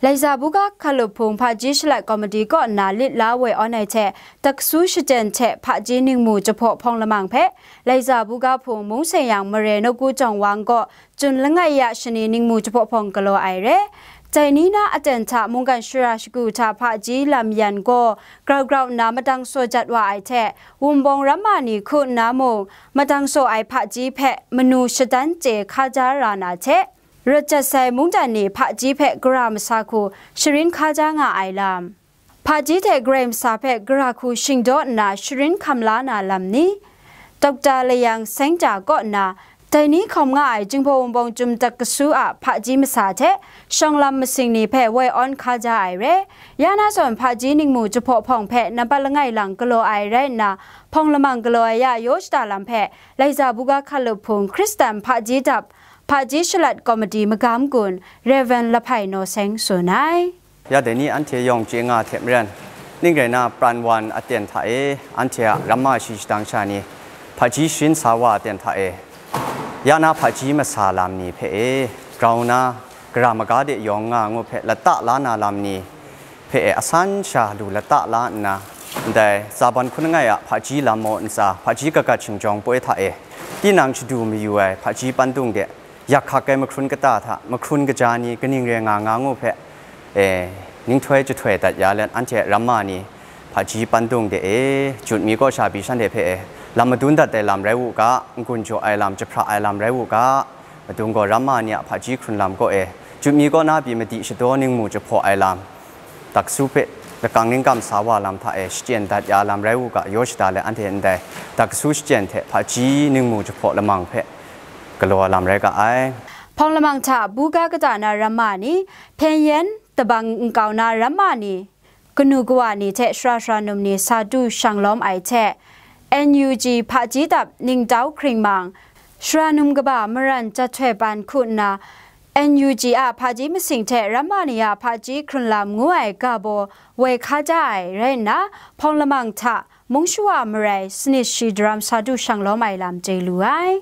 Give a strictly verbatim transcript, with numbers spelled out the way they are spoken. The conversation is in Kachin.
Laiza buga hkalup hpung hpaji shalat komiti kaw nna lit la woi awn ai hte, taksu shachyen hte hpaji ningmu jahpaw hpawng lamang hpe, Laiza buga hpung mung seng yang mare nawku jawng wang kaw, Jun langai ya shani ningmu jahpaw hpawng galaw ai re. Dai ni na aten hta mungkan shara shagu hta hpaji lam yan gaw grau grau nna madang saw jat wa ai hte, Wunpawng ramma ni hku nna mung, madang saw ai hpaji hpe manu shadan chye hkaja ra na hte, rat jat sai mungdan ni hpaji hpe gara masa hku sharin hkaja nga ai lam. Hpaji hte Karai masa hpe gara hku shingdaw nna sharin hkam la na lam ni? Dokta Layang Sengta kaw nna, dai ni hkawm nga ai Jinghpaw Wunpawng Chyum Dak Kasu a hpaji masa hte shawng lam masing ni hpe woi awn hkaja ai re. Ya na zawn hpaji ningmu jahpaw hpawng hpe nampat langai lang galaw ai rai nna, hpawng lamang galaw ai ya yaw shada lam hpe Laiza buga hkalup hpung Hkristan hpaji dap hpaji shalat komiti magam gun Rev. Lahpai Naw Seng tsun ai. Ya dai ni anhte yawng chye nga hte maren, ning rai na, pran wa aten hta e, anhte a ramma shi shadang sha ni, hpaji sharin sa wa aten hta e, ya na hpaji masa lam ni hpe e, grau na, gara maga de yawng nga ngu hpe lata la na lam ni hpe e, asan sha lu lata la nna, ndai Zaban hkun langai a hpaji lam maw ntsa, hpaji kagat shingjawng poi hta e, tinang shadu mayu ai hpaji pandung de, yak hkak ai mahkrun kata hta mahkrun kaja ni kaning re nga nga ngu hpe, e, ninghtoi jahtoi dat ya let, anhte ramma ni hpaji pandung de e, jut mi kaw sha pyi shanhte hpe e, lam madun dat ai lam rai u ga, n-gun jaw ai lam, jahpra ai lam rai u ga, madung gaw ramma ni a hpaji hkrun lam kaw e, jut mi kaw na pyi madi shadaw ningmu jahpaw ai lam, Dak Kasu hpe lakang ningkam sa wa lam hta e shachyen dat ya lam rai u ga, yaw shada let anhte ndai Dak Kasu shachyen hte hpaji ningmu jahpaw lamang hpe galaw lam rai ga ai. Hpawng lamang hta buga kata na ramma ni, Hpyen-yen, Dabang nkau na ramma ni, kanu kawa ni hte shara shara num ni sa du shang lawm ai hte, N U G hpaji dap ningtau hkring mang, shara num kaba maran jat htoi pan hku nna, N U G a hpaji masing hte ramma ni a hpaji hkrun lam ngu ai ga baw woi hkaja ai rai nna, hpawng lamang hta mung shawa marai sanit shi daram sa du shang lawm ai lam chye lu ai.